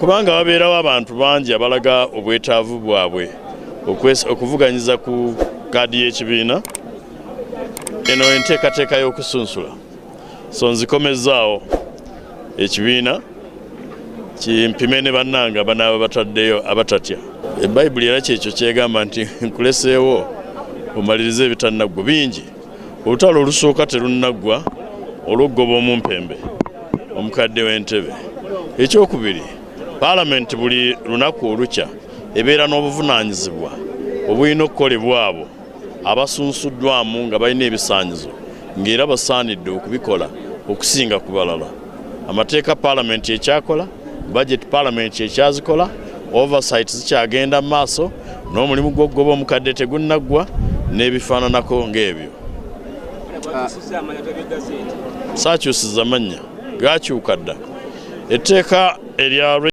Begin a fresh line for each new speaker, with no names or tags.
Kubanga wabeerawo abantu bangi abalaga obwetaavu bwabwe okuvuganyiza ku kaadi y'ekibiina. Eno enteekateeka y'okusunsula, so nzikomezzaawo ekibiina kimpime ne bannange abanaaba bataddeyo abatatya. Ebayibuli era kyekyo kyegamba nti nkuleseewo omalirize ebitannaggwa bingi. Olutalo olusooka terunnaggwa, olw'okugoba omumpembe omukadde w'entebe. Ekyokubiri, Paalamenti buli lunaku olukya ebeera n'obuvunaanyizibwa obulina okukolebwa abo abasunsuddwamu nga balina ebisaanyizo ng'era basaanidde okubikola okusinga ku balala. Amateeka Paalamenti ekyakola, budget Paalamenti ekyazikola, oversight zikyagenda mu maaso, n'omulimu gw'okugoba omukadde tegunnaggwa n'ebifaananako ng'ebyo. Saakyusiza mannya, gakyuka dda. Etteeka erya